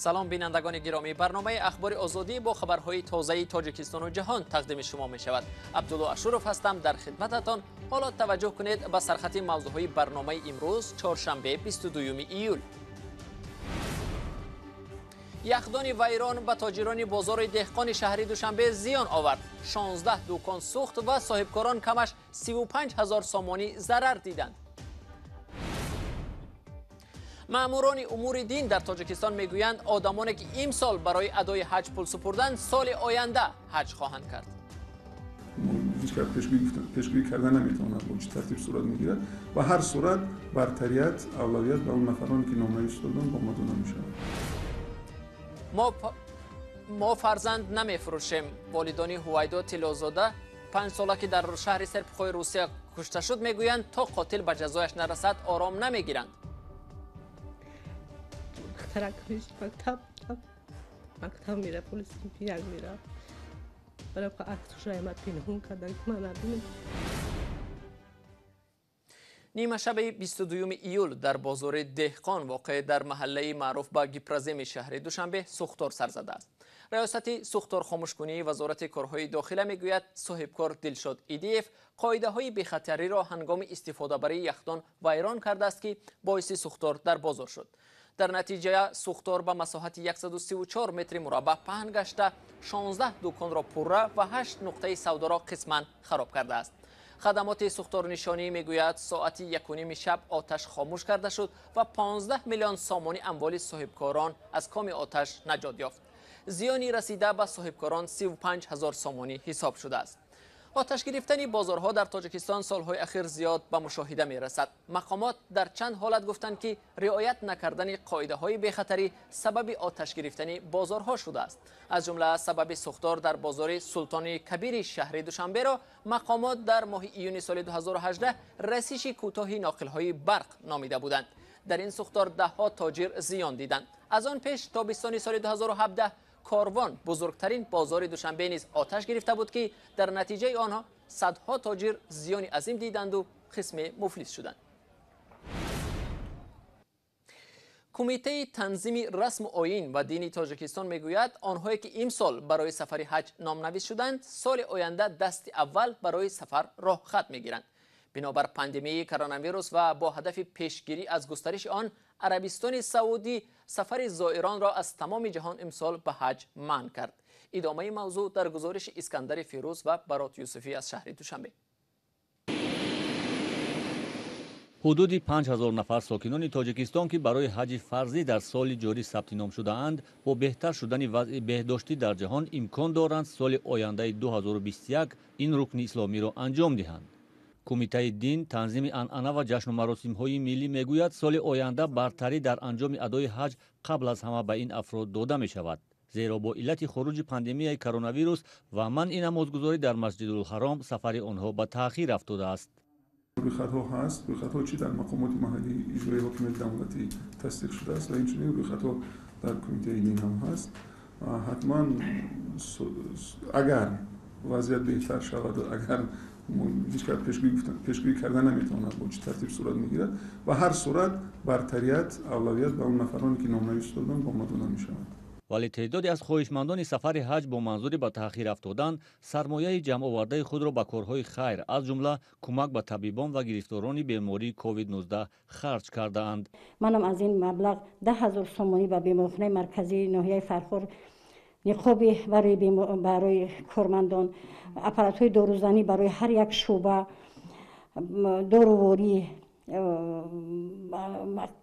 Салом, бинандагони гиромӣ. Барномаи Ахбори Озодӣ бо хабарҳои тозаи Тоҷикистону ҷаҳон тақдими шумо мешавад. Абдулло Ашуров ҳастам дар хидмататон. Ҳоло таваҷҷӯҳ кунед ба сархати мавзӯъҳои барномаи имрӯз, чоршанбе, 22 июл. Яхдони вайрон ба тоҷирони бозори деҳқони шаҳри Душанбе зиён овард. 16 дукон сӯхт ва соҳибкорон камаш 35 ҳазор сомонӣ зарар диданд. Маъмурони умури дин дар Тоҷикистон мегӯянд, одамоне ки имсол барои адои ҳаҷ пул супурданд, соли оянда ҳаҷ хоҳанд кард. Ҳеҷ кас пешгӯӣ карда наметавонад, бо чӣ тартиб сурат мегирад. Ба ҳар сурат бартарият, авлавият ба он нафароне ки номнавис доданд, ба онҳо дода мешавад. Мо фарзанд намефурӯшем. Волидони Ҳувайдо Тиллозода, 5 сола, ки дар шаҳри Серпухои Русия кушта шуд, мегӯянд, то қотил ба ҷазояш нарасад, ором намегиранд. Духтаракаш мактаб мактаб мера, полис як мера, барои аксушай ма пинҳон кардан, ки ман набинам. Нимашаби 22 июл дар бозори Деҳқон, воқеъ дар маҳаллаи маъруф ба Гипроземи шаҳри Душанбе, сӯхтор сар задааст. Раёсати сӯхторхомӯшкунии Вазорати корҳои дохила мегӯяд, соҳибкор Дилшод Идиев қоидаҳои бехатариро ҳангоми истифодабарии яхдон вайрон кардааст, ки боиси сӯхтор дар бозор шуд. Дар натиҷа сӯхтор ба масоҳати 134 метри мураббаъ паҳн гашта, 16 дуконро пурра ва 8 нуқтаи савдоро қисман хароб кардааст. Хадамоти сӯхторнишонӣ мегӯяд, соати 1:30 шаб оташ хомӯш карда шуд ва 15 миллион сомонӣ амволи соҳибкорон аз коми оташ наҷот ёфт. Зиёни расида ба соҳибкорон 35 ҳазор сомонӣ ҳисоб шудааст. Оташ гирифтани бозорҳо дар Тоҷикистон солҳои ахир зиёд ба мушоҳида мерасад. Мақомот дар чанд ҳолат гуфтанд, ки риоят накардани қоидаҳои бехатарӣ сабаби оташ гирифтани бозорҳо шудааст. Аз ҷумла сабаби сӯхтор дар бозори Султони Кабири шаҳри Душанберо мақомот дар моҳи июни соли 2018 расиши кӯтоҳи ноқилҳои барқ номида буданд. Дар ин сӯхтор даҳҳо тоҷир зиён диданд. Аз он пеш, тобистони соли 2017, Корвон, бузургтарин бозори Душанбе низ оташ гирифта буд, ки дар натиҷаи онҳо садҳо тоҷир зиёни азим диданду қисме муфлис шуданд. Кумитаи танзими расму оин ва дини Тоҷикистон мегӯяд, онҳое ки имсол барои сафари ҳаҷ номнавис шуданд, соли оянда дасти аввал барои сафар роҳхат мегиранд. Бинобар пандемияи коронавирус ва бо ҳадафи пешгирӣ аз густариши он, Арабистони Саудӣ сафари зоиронро аз тамоми ҷаҳон имсол ба ҳаҷ манъ кард. Идомаи мавзӯъ дар гузориши Искандари Фирӯз ва Барот Юсуфӣ аз шаҳри Душанбе. Ҳудуди 5000 нафар сокинони Тоҷикистон, ки барои ҳаҷи фарзӣ дар соли ҷорӣ сабти ном шудаанд, бо беҳтар шудани вазъи беҳдоштӣ дар ҷаҳон имкон доранд соли ояндаи 2021 ин рукни исломиро анҷом диҳанд. Кумитаи дин, танзими анъана ва ҷашну маросимҳои миллӣ мегӯяд, соли оянда бартарӣ дар анҷоми адои ҳаҷ қабл аз ҳама ба ин афрод дода мешавад, зеро бо иллати хуруҷи пандемияи коронавирус ва манъи намозгузорӣ дар Масҷидулҳаром сафари онҳо ба таъхир афтодааст. Рӯйхатҳо ҳаст. Рӯйхатҳо чӣ дар мақомоти маҳаллии иҷрои ҳокимияти давлатӣ тасдиқ шудааст ва инчунин рӯйхатҳо дар Кумитаи дин ҳам ҳаст. Ҳатман, агар вазъият беҳтар шавад, агар ҳеҷ кас пешгӯӣ карда наметавонад, бо чӣ тартиб сурат мегирад. Ба ҳар сурат бартарият, авлавият ба он нафароне ки номнавис доданд, ба онҳо дода мешавад. Вале теъдоде аз хоҳишмандони сафари ҳаҷ бо манзури ба таъхир афтодан сармояи ҷамъовардаи худро ба корҳои хайр, аз ҷумла кӯмак ба табибон ва гирифторони бемории COVID-19 харҷ кардаанд. Манам аз ин маблағ 10 000 сомонӣ ба беморхонаи марказии ноҳияи Фархор, ниқоби барои кормандон, аппаратҳои дорузанӣ барои ҳар як шӯъба, доруворӣ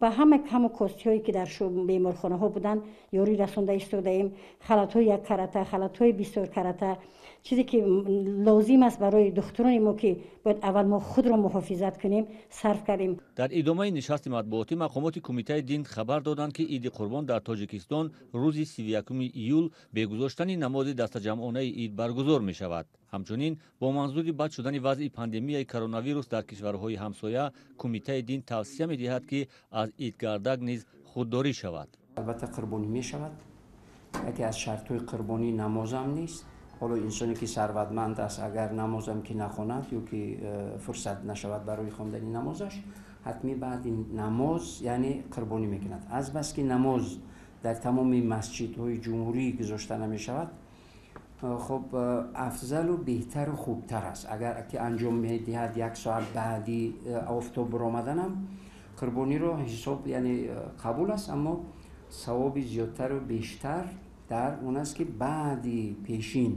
ба ҳама каму костиҳое, ки дар беморхонаҳо буданд, ёрӣ расонда истодаем. Халатҳои яккарата, халатҳои бисёркарата, чизе ки лозим аст барои духтурони мо, ки бояд аввал мо худро муҳофизат кунем, сарф кардем. Дар идомаи нишасти матбуотӣ мақомоти Кумитаи дин хабар доданд, ки Иди Қурбон дар Тоҷикистон рӯзи 31 июл бе гузоштани намози дастаҷамъонаи ид баргузор мешавад. Ҳамчунин бо манзури бад шудани вазъи пандемияи коронавирус дар кишварҳои ҳамсоя, Кумитаи дин тавсия медиҳад, ки аз идгардак низ худдорӣ шавад. Албатта, қурбонӣ мешавад. Яке аз шартҳои қурбонӣ намозам нест. Ҳоло инсоне ки сарватманд аст, агар намозам ки нахонад ё ки фурсат нашавад барои хондани намозаш, ҳатмӣ баъди намоз, яъне, қурбонӣ мекунад. Азбаски намоз Дар тамоми масҷидҳои ҷумҳурӣ гузошта намешавад. Хуб, афзалу беҳтару хубтар аст агар ки анҷом медиҳад як соат баъди офтоб баромаданам қурбониро ҳисоб, яъне қабул аст, аммо савоби зиёдтару бештар дар он аст ки баъди пешин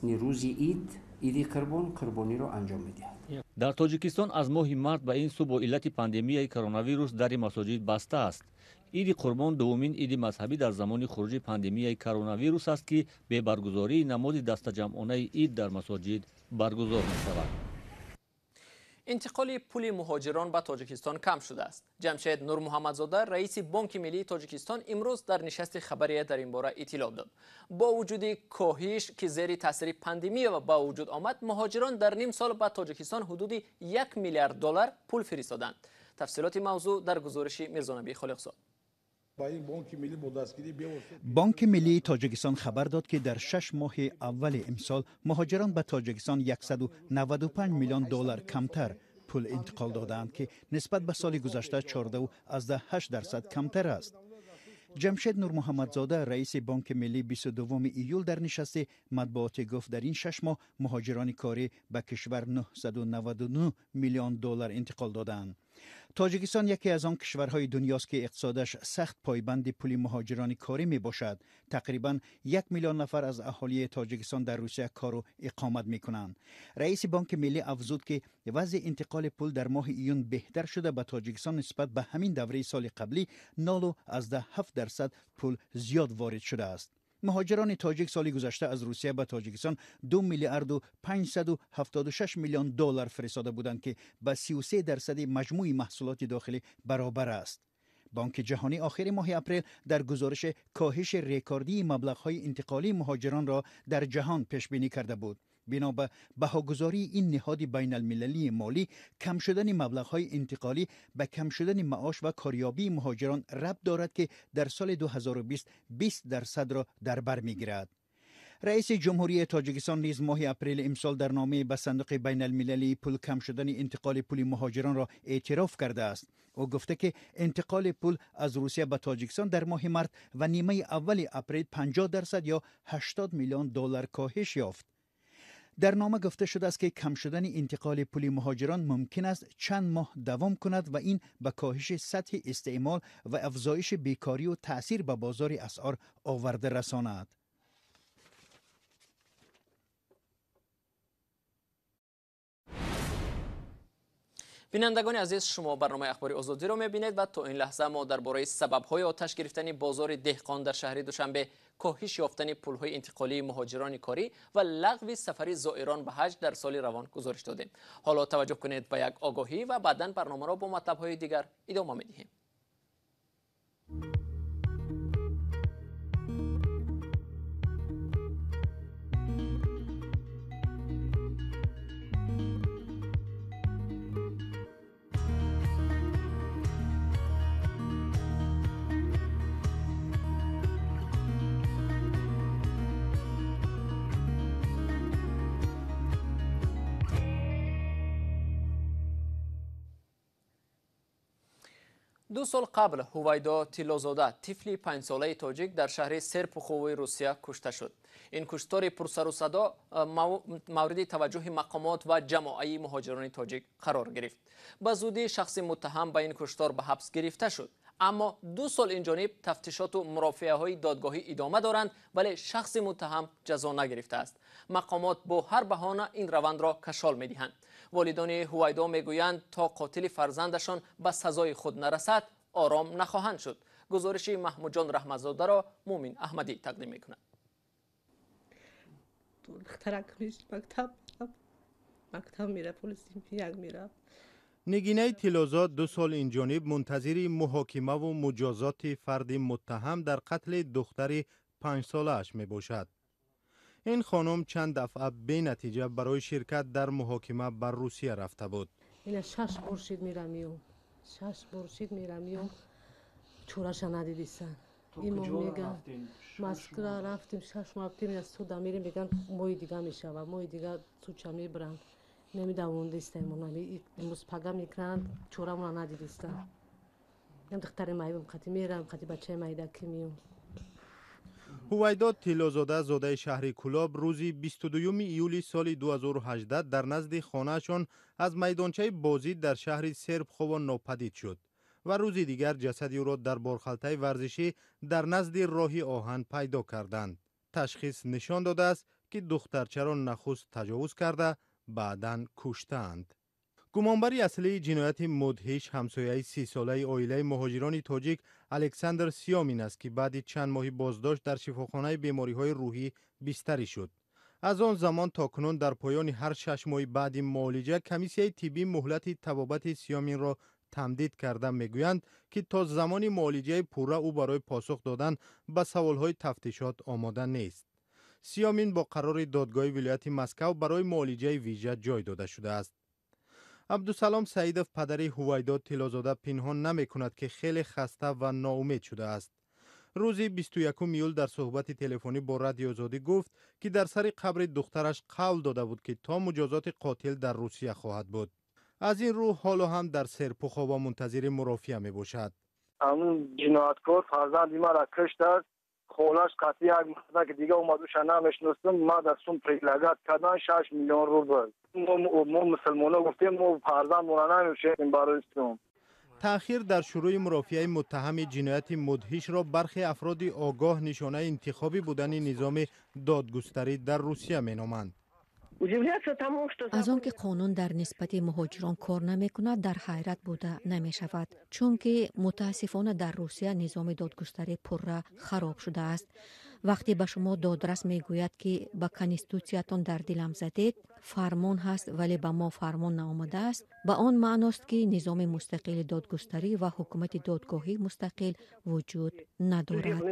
рӯзи ид, иди қурбон, қурбониро анҷом медиҳад. Дар Тоҷикистон аз моҳи март ба ин сӯ бо иллати пандемияи коронавирус дари масоҷид баста аст. Иди Қурбон дуввумин иди мазҳабӣ дар замони хуруҷи пандемияи коронавирус аст, ки бе баргузории намози дастаҷамъонаи ид дар масоҷид баргузор мешавад. Интиқоли пули муҳоҷирон ба Тоҷикистон кам шудааст. Ҷамшед Нурмуҳаммадзода, раиси Бонки миллии Тоҷикистон, имрӯз дар нишасти хабария дар ин бора иттилоъ дод. Бо вуҷуди коҳиш, ки зери таъсири пандемия ба вуҷуд омад, муҳоҷирон дар ним сол ба Тоҷикистон ҳудуди 1 миллиард доллар пул фиристоданд. Тафсилоти мавзӯъ дар гузориши Мирзонабӣ Холиқзод. Бонки миллии Тоҷикистон хабар дод, ки дар 6 моҳи аввали имсол муҳоҷирон ба Тоҷикистон 195 миллион доллар камтар пул интиқол додаанд, ки нисбат ба соли гузашта 14,8% камтар аст. Ҷамшед Нурмуҳаммадзода, раиси Бонки миллӣ, 22 июл дар нишасти матбуотӣ гуфт, дар ин 6 моҳ муҳоҷирони корӣ ба кишвар 999 миллион доллар интиқол додаанд. Тоҷикистон яке аз он кишварҳои дунёст, ки иқтисодаш сахт пойбанди пули муҳоҷирони корӣ мебошад. Тақрибан 1 миллион нафар аз аҳолии Тоҷикистон дар Русия кору иқомат мекунанд. Раиси Бонки миллӣ афзуд, ки вазъи интиқоли пул дар моҳи июн беҳтар шуда, ба Тоҷикистон нисбат ба ҳамин давраи соли қаблӣ 0,7% пул зиёд ворид шудааст. Муҳоҷирони тоҷик соли гузашта аз Русия ба Тоҷикистон 2 миллиарду 576 миллион доллар фиристода буданд, ки ба 33% маҷмӯи маҳсулоти дохилӣ баробар аст. Бонки ҷаҳонӣ охири моҳи апрел дар гузориши коҳиши рекордии маблағҳои интиқолии муҳоҷиронро дар ҷаҳон пешбинӣ карда буд. Бино ба баҳогузории ин ниҳоди байналмилалии молӣ, кам шудани маблағҳои интиқолӣ ба кам шудани маош ва корёбии муҳоҷирон рабт дорад, ки дар соли 2020 20%-ро дар бар мегирад. Раиси Ҷумҳурии Тоҷикистон низ моҳи апрели имсол дар номаи ба Сандуқи байналмилалии пул кам шудани интиқоли пули муҳоҷиронро эътироф кардааст. Ӯ гуфта, ки интиқоли пул аз Русия ба Тоҷикистон дар моҳи март ва нимаи аввали апрел 50% ё 80 миллион доллар коҳиш ёфт. Дар нома гуфта шудааст, ки кам шудани интиқоли пули муҳоҷирон мумкин аст чанд моҳ давом кунад ва ин ба коҳиши сатҳи истеъмол ва афзоиши бекорию таъсир ба бозори асъор оварда расонад. Бинандагони азиз, шумо барномаи Ахбори Озодиро мебинед ва то ин лаҳза мо дар бораи сабабҳои оташ гирифтани бозори деҳқон дар шаҳри Душанбе, коҳиш ёфтани пулҳои интиқолии муҳоҷирони корӣ ва лағви сафари зоирон ба ҳаҷ дар соли равон гузориш додем. Ҳоло таваҷҷӯҳ кунед ба як огоҳӣ ва баъдан барномаро бо матлабҳои дигар идома медиҳем. 2 сол қабл Ҳувайдо Тиллозода, тифли 5-солаи тоҷик, дар шаҳри Серпуховои Русия кушта шуд. Ин куштори пурсарусадо мавриди таваҷҷӯҳи мақомот ва ҷамоаи муҳоҷирони тоҷик қарор гирифт. Ба зудӣ шахси муттаҳам ба ин куштор ба ҳабс гирифта шуд. Аммо 2 сол инҷониб тафтишоту мурофиаҳои додгоҳӣ идома доранд, вале шахси муттаҳам ҷазо нагирифтааст. Мақомот бо ҳар баҳона ин равандро кашол медиҳанд. Волидони Ҳувайдо мегӯянд, то қотили фарзандашон ба сазои худ нарасад, ором нахоҳанд шуд. Гузориши Маҳмудҷон Раҳматзодаро Мумин Аҳмадӣ тақдим мекунад. Нигинаи Тиллозод 2 сол инҷониб мунтазири муҳокимаву муҷозоти фарди муттаҳам дар қатли духтари 5-солааш мебошад. Ин хонум чанд дафъа бенатиҷа барои ширкат дар муҳокима ба Русия рафта буд. Ина 6 бор шид мерам, 6 бор шид мерам, чораша надидисан. Имо меган Москва рафтим, 6 моҳ рафтим, аз суда мерим, меган моҳи дига мешава, моҳи дига суча мебаранд. Намедавондистем, имрӯз пага мекунанд, чорамона надидистан. Ям духтари майбам қати мерам, қати бачаи майда ки миём. Ҳувайдо Тиллозода, зодаи шаҳри Кӯлоб, рӯзи 22 июли соли 2018 дар назди хонаашон аз майдончаи бозӣ дар шаҳри Серпухово нопадид шуд ва рӯзи дигар ҷасади ӯро дар борхалтаи варзишӣ дар назди роҳи оҳан пайдо карданд. Ташхис нишон додааст, ки духтарчаро нахуст таҷовуз карда, баъдан куштаанд. Гумонбари аслии ҷинояти мудҳиш ҳамсояи 30-солаи оилаи муҳоҷирони тоҷик Александр Сиёмин аст, ки баъди чанд моҳи боздошт дар шифохонаи бемориҳои рӯҳӣ бистарӣ шуд. Аз он замон то кунун дар поёни ҳар 6 моҳи баъди муолиҷа комиссияи тиббӣ муҳлати табобати Сиёминро тамдид карда мегӯянд, ки то замони муолиҷаи пурра ӯ барои посух додан ба саволҳои тафтишот омода нест. Сиёмин бо қарори додгоҳи вилояти Москав барои муолиҷаи вижа ҷой дода шудааст. Абдусалом Саидов, падари Ҳувайдо Тиллозода, пинҳон намекунад, ки хеле хаста ва ноумед шудааст. Рӯзи 21 июл дар суҳбати телефонӣ бо Радиои Озодӣ гуфт, ки дар сари қабри духтараш қавл дода буд, ки то муҷозоти қотил дар Русия хоҳад буд. Аз ин рӯ ҳоло ҳам дар Серпухова мунтазири мурофиа мебошад. Ҳамун ҷинояткор фарзанди маро куштааст, холаш қатъи як мардак дига омад, уша намешиностам, ма дар сум предлагать кардан 6 миллион рубл. Мо мусулмоно гуфтем, мо фарзандмона намешиносем барои сум. Таъхир дар шурӯи мурофиаи муттаҳами ҷинояти мудҳишро бархе афроди огоҳ нишонаи интихобӣ будани низоми додгустарӣ дар Русия меноманд. Аз он ки қонун дар нисбати муҳоҷирон кор намекунад, дар ҳайрат буда намешавад, чунки мутаассифона дар Русия низоми додгустарӣ пурра хароб шудааст. Вақте ба шумо додрас мегӯяд, ки ба конститутсиятон дар дилам задед, фармон ҳаст, вале ба мо фармон наомадааст, ба он маъност, ки низоми мустақили додгустарӣ ва ҳукумати додгоҳӣ мустақил вуҷуд надорад.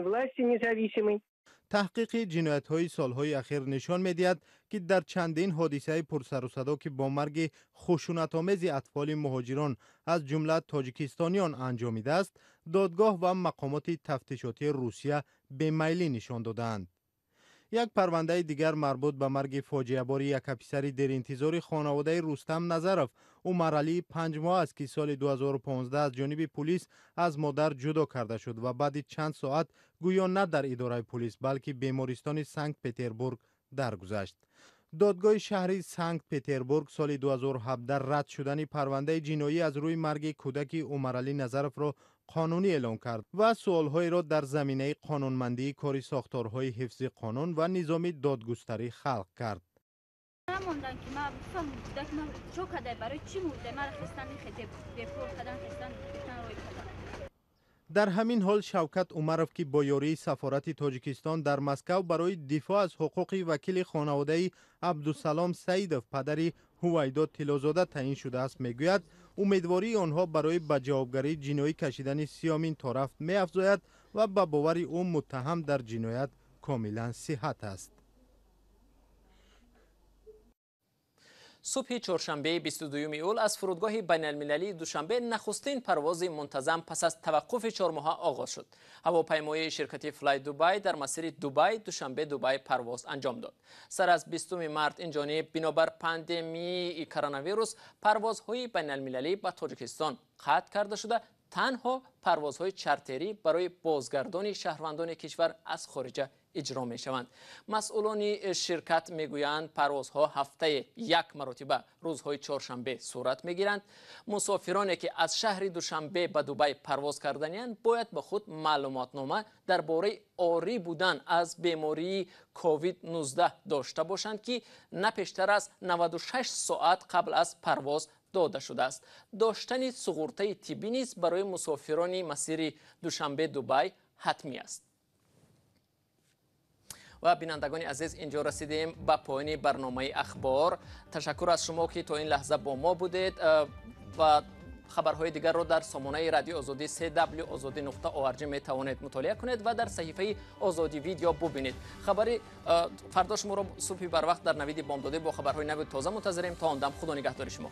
Таҳқиқи ҷиноятҳои солҳои ахир нишон медиҳад, ки дар чандин ҳодисаи пурсарусадо, ки бо марги хушунатомези атфоли муҳоҷирон, аз ҷумла тоҷикистониён, анҷомидааст, додгоҳ ва мақомоти тафтишотии Русия бемайлӣ нишон додаанд. Як парвандаи дигар марбут ба марги фоҷиабори як писари деринтизори хонаводаи Рустам Назаров, Умаралии 5 моҳ аст, ки соли 2015 аз ҷониби пулис аз модар ҷудо карда шуд ва баъди чанд соат гӯё на дар идораи пулис, балки бемористони Санкт-Петербург даргузашт. Додгоҳи шаҳри Санкт-Петербург соли 2017 рад шудани парвандаи ҷиноӣ аз рӯи марги кӯдаки Умаралӣ Назаровро қонунӣ эълон кард ва суолҳоеро дар заминаи қонунмандии кори сохторҳои ҳифзи қонун ва низоми додгустарӣ халқ кард. Намондан ки ман гуфтам, кӯдак ман чо кадай, барои чӣ мурда, мара хестан бепор кадан, хестан рой кадан. Дар ҳамин ҳол Шавкат Умаров, ки бо ёрии сафорати Тоҷикистон дар Москав барои дифоъ аз ҳуқуқи вакили хонаводаи Абдусалом Саидов, падари Ҳувайдо Тиллозода, таъин шудааст, мегӯяд, умедвории онҳо барои ба ҷавобгарии ҷиноӣ кашидани Сиёмин торафт меафзояд ва ба бовари ӯ муттаҳам дар ҷиноят комилан сиҳат аст. Субҳи чоршанбеи 22 июл аз фурудгоҳи байналмилалии Душанбе нахустин парвози мунтазам пас аз таваққуфи 4 моҳа оғоз шуд. Ҳавопаймои ширкати Флай Дубай дар масири Дубай Душанбе Дубай парвоз анҷом дод. Сар аз 20 март инҷониб бинобар пандемияи коронавирус парвозҳои байналмилалӣ ба Тоҷикистон қатъ карда шуда, танҳо парвозҳои чартерӣ барои бозгардони шаҳрвандони кишвар аз хориҷа иҷро мешаванд. Масъулони ширкат мегӯянд, парвозҳо ҳафтаи як маротиба рӯзҳои чоршанбе сурат мегиранд. Мусофироне ки аз шаҳри Душанбе ба Дубай парвоз карданианд, бояд ба худ маълумотнома дар бораи орӣ будан аз бемории COVID-19 дошта бошанд, ки на пештар аз 96 соат қабл аз парвоз дода шудааст. Доштани суғуртаи тиббӣ низ барои мусофирони масири Душанбе Дубай ҳатмӣ аст. Ва бинандагони азиз, инҷо расидем ба поёни барномаи ахбор. Ташаккур аз шумо, ки то ин лаҳза бо мо будед, ва хабарҳои дигарро дар сомонаи Радиои Озодӣ cw ozodi.org метавонед мутолиа кунед ва дар саҳифаи Озодӣ Видео бубинед. Хабари фардо шуморо субҳи барвақт дар Навиди бомдодӣ бо хабарҳои нави тоза мунтазирем. То он дам худо нигаҳдори шумо.